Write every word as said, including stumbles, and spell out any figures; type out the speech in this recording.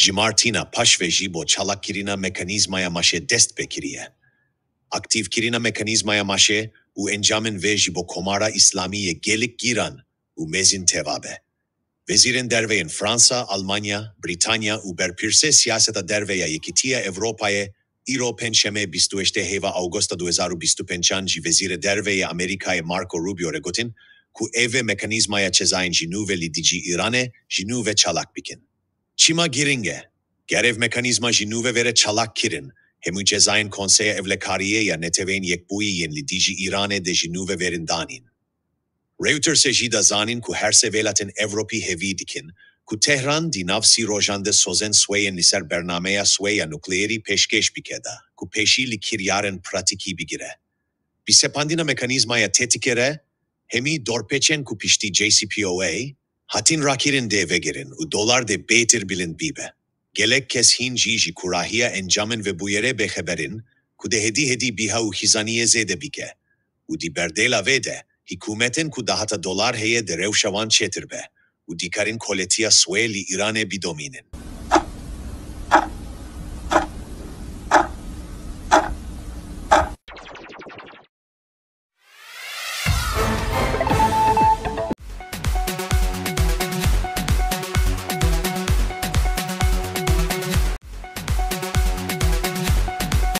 Cimartîna paşve jî bo çalakkirina mekanîzmaya maşê dest pê kiriye. Aktîvkirina mekanîzmaya maşê û encamên vê ji bo Komara Îslamî yê gelek giran û mezin teva be. Wezîrên derve yên Fransa, Almanya, Brîtanya û berpirsê siyaseta derve ya Yekîtiya Ewropayê îro Pêncşemê bîst û heştê heyva Awgosta du hezar û bîst û pêncan ji Wezîrê Derve yê Amerîkayê Marco Rubio re gotin ku ev ê mekanîzmaya cezayên ji nû ve li dijî Îranê ji nû ve çalak bikin. Çima girîng e? Ger ev mekanîzma ji nû ve vere çalak kirin, hemû cezayên Konseya Ewlekariyê ya Neteweyên Yekbûyî yên li dijî Îranê de ji nû ve werin danîn. Reutersê jî da zanîn ku her sê welatên Ewropî hêvî dikin ku Tehran di nav sî rojan de sozên swê yên li ser bernameya swê ya nukleerî pêşkêş bike da ku pêşî li kiryarên pratîkî bigire. Bi sepandina mekanîzmaya tetikê re, hemî dorpêçên ku piştî J C P O A hatin rakirin dê vegerin û dolar dê bêtir bilind bibe. Gelek kes hîn jî ji kurahiya encamên vê bûyerê bêxeber in ku dê hêdî hêdî biha û xizaniyê zêde bike û di berdêla vê de hikûmetên ku dahata dolar heye dê rewşa wan çêtir be û dikarin koletiya swê li Îranê bidomînin.